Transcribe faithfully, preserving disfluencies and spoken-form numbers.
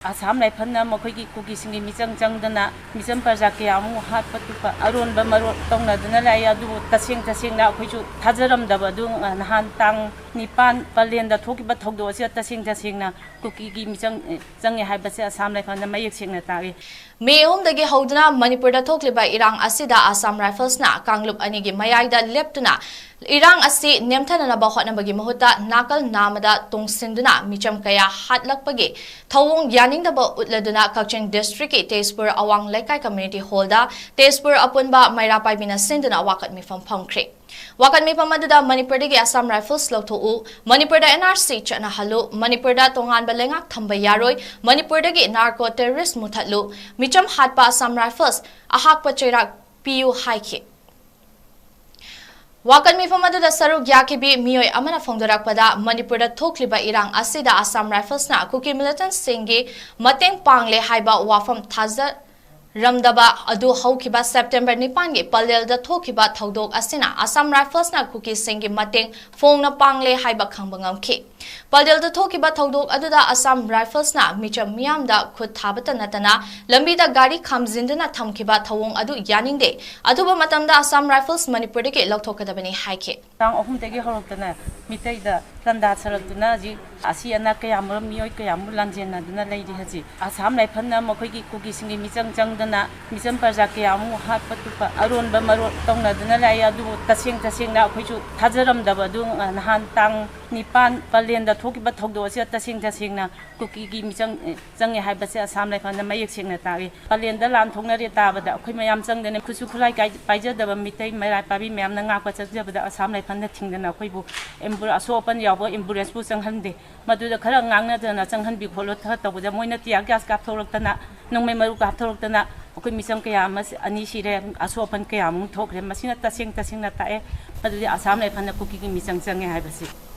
ꯑꯁꯥꯝ ꯔꯥꯏꯐꯜꯅ ꯃꯈꯣꯏꯒꯤ ꯀꯨꯀꯤꯁꯤꯡꯒꯤ ꯃꯤꯆꯪ ꯆꯪꯗꯅ ꯃꯤꯆꯝ ꯄ꯭ꯔꯖꯥ ꯀꯌꯥ ꯑꯃꯕꯨ ꯍꯥꯠꯄ ꯇꯨꯞꯄ ꯑꯔꯣꯟꯕ ꯃꯔꯣꯜ ꯇꯧꯅꯗꯨꯅ ꯂꯥꯛꯏ꯫ ꯑꯗꯨꯕꯨ ꯇꯁꯦꯡ ꯇꯁꯦꯡꯅ ꯑꯩꯈꯣꯏꯁꯨ ꯊꯥꯖꯔꯝꯗꯕ ꯑꯗꯨ ꯅꯍꯥꯟ ꯇꯥꯡ ꯅꯤꯄꯥꯟ ꯄꯂꯦꯟꯗ ꯊꯣꯛꯈꯤꯕ ꯊꯧꯗꯣꯛ ꯑꯁꯤꯗ ꯇꯁꯦꯡ ꯇꯁꯦꯡꯅ ꯀꯨꯀꯤꯒꯤ ꯃꯤꯆꯪ, ꯑꯦ, ꯆꯪꯉꯦ ꯍꯥꯏꯕꯁꯦ ꯑꯁꯥꯝ ꯔꯥꯏꯐꯜꯅ ꯃꯌꯦꯛ ꯁꯦꯡꯅ ꯇꯥꯛꯏ꯫ ꯃꯦ ꯑꯍꯨꯝꯗꯒꯤ ꯍꯧꯗꯨꯅ ꯃꯅꯤꯄꯨꯔꯗ ꯊꯣꯛꯂꯤꯕ ꯏꯔꯥꯡ ꯑꯁꯤꯗ ꯑꯁꯥꯝ ꯔꯥꯏꯐꯜꯁꯅ ꯀꯥꯡꯂꯨꯞ ꯑꯅꯤꯒꯤ ꯃꯌꯥꯏꯗ ꯂꯦꯞꯇꯨꯅ ꯏꯔꯥꯡ ꯑꯁꯤ ꯅꯦꯝꯊꯅꯅꯕ ꯍꯣꯠꯅꯕꯒꯤ ꯃꯍꯨꯠꯇ ꯅꯥꯀꯜ ꯅꯥꯝꯃꯗ ꯇꯣꯡꯁꯤꯟꯗꯨꯅ ꯃꯤꯆꯝ ꯀꯌꯥ ꯍꯥꯠꯂꯛꯄꯒꯤ ꯊꯧꯑꯣꯡ ꯌꯥꯅꯤꯡꯗꯕ ꯎꯠꯂꯗꯨꯅ ꯀꯛꯆꯤꯡ ꯗꯤꯁꯇ꯭ꯔꯤꯛꯀꯤ ꯇꯦꯖꯄꯨꯔ ꯑꯋꯥꯡ ꯂꯩꯀꯥꯏ ꯀꯝꯃ꯭ꯌꯨꯅꯤꯇꯤ ꯍꯣꯜꯗ ꯇꯦꯖꯄꯨꯔ ꯑꯄꯨꯟꯕ ꯃꯩꯔꯥ ꯄꯥꯏꯕꯤꯅ ꯁꯤꯟꯗꯨꯅ ꯋꯥꯀꯠ ꯃꯤꯐꯝ ꯐꯝꯈ꯭ꯔꯦ꯫ ꯋꯥꯀꯠ ꯃꯤꯐꯝ ꯑꯗꯨꯗ ꯃꯅꯤꯄꯨꯔꯗꯒꯤ ꯑꯁꯥꯝ ꯔꯥꯏꯐꯜꯁ ꯂꯧꯊꯣꯛꯎ, ꯃꯅꯤꯄꯨꯔꯗ NRC ꯆꯠꯅꯍꯜꯂꯨ, ꯃꯅꯤꯄꯨꯔꯗ ꯇꯣꯉꯥꯟꯕ ꯂꯩꯉꯥꯛ ꯊꯝꯕ ꯌꯥꯔꯣꯏ, ꯃꯅꯤꯄꯨꯔꯗꯒꯤ ꯅꯥꯔꯀꯣ ꯇꯦꯔꯣꯔꯤꯁ ꯃꯨꯊꯠꯂꯨ, ꯃꯤꯆꯝ ꯍꯥꯠꯄ ꯑꯁꯥꯝ ꯔꯥꯏꯐꯜꯁ ꯑꯍꯥꯛꯄ ꯆꯩꯔꯥꯛ ꯄꯤꯌꯨ ꯍꯥꯏꯈꯤ꯫ ꯋꯥꯀꯠ ꯃꯤꯐꯝ ꯑꯗꯨꯗ ꯁꯔꯨꯛ ꯌꯥꯈꯤꯕꯤ ꯃꯤꯑꯣꯏ ꯑꯃꯅ ꯐꯣꯡꯗꯣꯔꯛꯄꯗ, ꯃꯅꯤꯄꯨꯔꯗ ꯊꯣꯛꯂꯤꯕ ꯏꯔꯥꯡ ꯑꯁꯤꯗ ꯑꯁꯥꯝ ꯔꯥꯏꯐꯜꯁꯅ ꯀꯨꯀꯤ ꯃꯤꯂꯤꯇꯦꯟꯠꯁꯤꯡꯒꯤ ꯃꯇꯦꯡ ꯄꯥꯡꯂꯦ ꯍꯥꯏꯕ ꯋꯥꯐꯝ ꯊꯥꯖ ꯔꯝꯗꯕ ꯑꯗꯨ ꯍꯧꯈꯤꯕ ꯁꯦꯞꯇꯦꯝꯕꯔ ꯅꯤꯄꯥꯟꯒꯤ ꯄꯂꯦꯜꯗ ꯊꯣꯛꯈꯤꯕ ꯊꯧꯗꯣꯛ ꯑꯁꯤꯅ ꯑꯁꯥꯝ ꯔꯥꯏꯐꯜꯁꯅ ꯀꯨꯀꯤꯁꯤꯡꯒꯤ ꯃꯇꯦꯡ ꯐꯣꯡꯅ ꯄꯥꯡꯂꯦ ꯍꯥꯏꯕ ꯈꯪꯕ ꯉꯝꯈꯤ꯫ ꯄꯂꯦꯜꯗ ꯊꯣꯛꯈꯤꯕ ꯊꯧꯗꯣꯛ ꯑꯗꯨꯗ ꯑꯁꯥꯝ ꯔꯥꯏꯐꯜꯁꯅ ꯃꯤꯆꯝ ꯃꯤꯌꯥꯝꯗ ꯈꯨꯠ ꯊꯥꯕꯇ ꯅꯠꯇꯅ ꯂꯝꯕꯤꯗ ꯒꯥꯔꯤ ꯈꯥꯝꯖꯤꯟꯗꯨꯅ ꯊꯝꯈꯤꯕ ꯊꯧꯑꯣꯡ ꯑꯗꯨ ꯌꯥꯅꯤꯡꯗꯦ꯫ ꯑꯊꯨꯕ ꯃꯇꯝꯗ ꯑꯁꯥꯝ ꯔꯥꯏꯐꯜꯁ ꯃꯅꯤꯄꯨꯔꯗꯒꯤ ꯂꯧꯊꯣꯛꯀꯗꯕꯅꯤ ꯍꯥꯏꯈꯤ꯫ ꯇꯥꯡ ꯑꯍꯨꯝꯗꯒꯤ ꯍꯧꯔꯛꯇꯅ ꯃꯤꯇꯩꯗ ꯇꯟꯗꯥ ꯁꯔꯛꯇꯨꯅ ꯍꯧꯖꯤꯛ ꯑꯁꯤ ꯑꯅꯥ ꯀꯌꯥ ꯑꯃ, ꯃꯤꯑꯣꯏ ꯀꯌꯥ ꯑꯃ ꯂꯥꯟꯖꯦꯟꯅꯗꯨꯅ ꯂꯩꯔꯤ꯫ ꯍꯧꯖꯤꯛ ꯑꯁꯥꯝ ꯔꯥꯏꯐꯜꯅ ꯃꯈꯣꯏꯒꯤ ꯀꯨꯀꯤꯁꯤꯡꯒꯤ ꯃꯤꯆꯪ ꯆꯪꯗꯅ ꯃꯤꯆꯝ ꯄ꯭ꯔꯖꯥ ꯀꯌꯥ ꯑꯃꯕꯨ ꯍꯥꯠꯄ ꯇꯨꯞꯄ ꯑꯔꯣꯟꯕ ꯃꯔꯣꯜ ꯇꯧꯅꯗꯨꯅ ꯂꯥꯛꯏ꯫ ꯑꯗꯨꯕꯨ ꯇꯁꯦꯡ ꯇꯁꯦꯡꯅ ꯑꯩꯈꯣꯏꯁꯨ ꯊꯥꯖꯔꯝꯗꯕ ꯑꯗꯨ ꯅꯍꯥꯟ ꯇꯥꯡ ꯅꯤꯄꯥꯟ ꯄꯂꯦꯟꯗ ꯊꯣꯛꯈꯤꯕ ꯊꯧꯗꯣꯛ ꯑꯁꯤꯗ ꯇꯁꯦꯡ ꯇꯁꯦꯡꯅ ꯀꯨꯀꯤꯒꯤ ꯃꯤꯆꯪ, ꯑꯦ, ꯆꯪꯉꯦ ꯍꯥꯏꯕꯁꯦ ꯑꯁꯥꯝ ꯔꯥꯏꯐꯜꯅ ꯃꯌꯦꯛ ꯁꯦꯡꯅ ꯇꯥꯛꯏ꯫ ꯄꯂꯦꯟꯗ ꯂꯥꯟ ꯊꯣꯛꯅꯔꯦ ꯇꯥꯕꯗ ꯑꯩꯈꯣꯏ ꯃꯌꯥꯝ ꯆꯪꯗꯅ ꯈꯨꯠꯁꯨ ꯈꯨꯠꯂꯥꯏ ꯀꯥꯏ-, ꯄꯥꯏꯖꯗꯕ ꯃꯤꯇꯩ ꯃꯩꯔꯥ ꯄꯥꯏꯕꯤ ꯃꯌꯥꯝꯅ ꯉꯥꯛꯄ ꯆꯪꯖꯕꯗ ꯑꯁꯥꯝ ꯔꯥꯏꯐꯜꯅ ꯊꯤꯡꯗꯅ ꯑꯩꯈꯣꯏꯕꯨ ꯑꯦꯝꯕꯨ-, ꯑꯁꯣꯛ ꯑꯄꯟ ꯌꯥꯎꯕ ꯑꯦꯝꯕꯨꯂꯦꯟꯁꯄꯨ ꯆꯪꯍꯟꯗꯦ꯫ ꯃꯗꯨꯗ ꯈꯔ ꯉꯥꯡꯅꯗꯅ ꯆꯪꯍꯟꯕꯤ ꯈꯣꯠꯂꯣ ꯈꯔ ꯇꯧꯕꯗ ꯃꯣꯏꯅ tear gas ꯀꯥꯞꯊꯣꯔꯛꯇꯅ, ꯅꯣꯡꯃꯩ ꯃꯔꯨ ꯀꯥꯞꯊꯣꯔꯛꯇꯅ ꯑꯩꯈꯣꯏ ꯃꯤꯆꯝ ꯀꯌꯥ ꯑꯃ ꯑꯅꯤ ꯁꯤꯔꯦ, ꯑꯁꯣꯛ ꯑꯄꯟ ꯀꯌꯥ ꯑꯃ ꯊꯣꯛꯈ꯭ꯔꯦ꯫ ꯃꯁꯤꯅ ꯇꯁꯦꯡ ꯇꯁꯦꯡꯅ ꯇꯥꯛꯑꯦ꯫ ꯃꯗꯨꯗꯤ ꯑꯁꯥꯝ ꯔꯥꯏꯐꯜꯅ ꯀꯨꯀꯤꯒꯤ ꯃꯤꯆꯪ ꯆꯪꯉꯦ ꯍꯥꯏꯕꯁꯤ꯫